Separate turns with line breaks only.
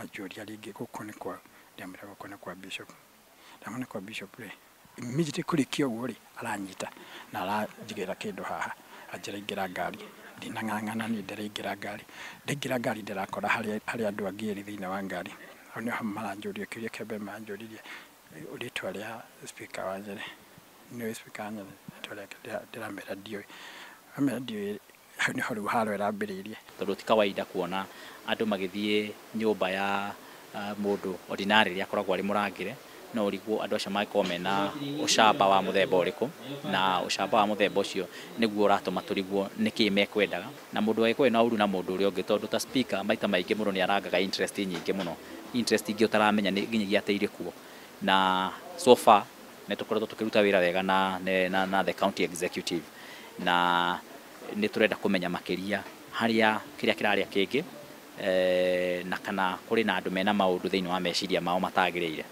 Aranjũria rĩngĩ, "Gũkũ nĩ kwa?" Ndamwĩra, "Gũkũ nĩ kwa bishop." Ndamwĩra nĩ kwa bishop rĩ, immediately kũrĩkia ũguo rĩ, aranyita na aranjigĩra kĩndũ haha, anjĩra ingĩra ngari. Ndinang'ang'ana niĩ, ndĩraingĩra ngari. Ndaingĩra ngari, ndĩrakora harĩ andũ angĩ erĩ thĩinĩ wa ngari. Hau nĩho maranjũria kĩũria kĩa mbere, maranjũririe rĩtwa rĩa speaker wa Nyĩrĩ. "Nĩũĩ speaker wa Nyĩrĩ rĩtwa rĩake?" Ndĩramera ndiũĩ. Amera ndiũĩ, hau nĩho rĩu haro ĩrambĩrĩirie.
Tondũ ti kawaida kuona andũ magĩthiĩ nyũmba ya mũndũ ordinarily akoragwo arĩ mũrangĩre. No ũrigwo andũ acio mangĩkorwo mena ũcamba wa mũthemba ũrĩkũ, na ũcamba wa mũthemba ũcio nĩguo ũratũma tũrigwo nĩkĩ mekwendaga. Na mũndũ agĩkorwo ena ũru na mũndũ ũrĩa ũngĩ, tondũ ta speaker maita maingĩ mũndũ nĩ arangaga interest nyingĩ mũno, interest ingĩ ũtaramenya nĩ nginyagia atĩ irĩ kuo. Na so far nĩ tũkoretwo tũkĩruta wĩra wega na the county executive, na nĩ tũrenda kũmenya makĩria harĩa kĩrĩa kĩrarĩa kĩngĩ, na kana kũrĩ na andũ mena maũndũ thĩinĩ wa meciria mao matagĩrĩire.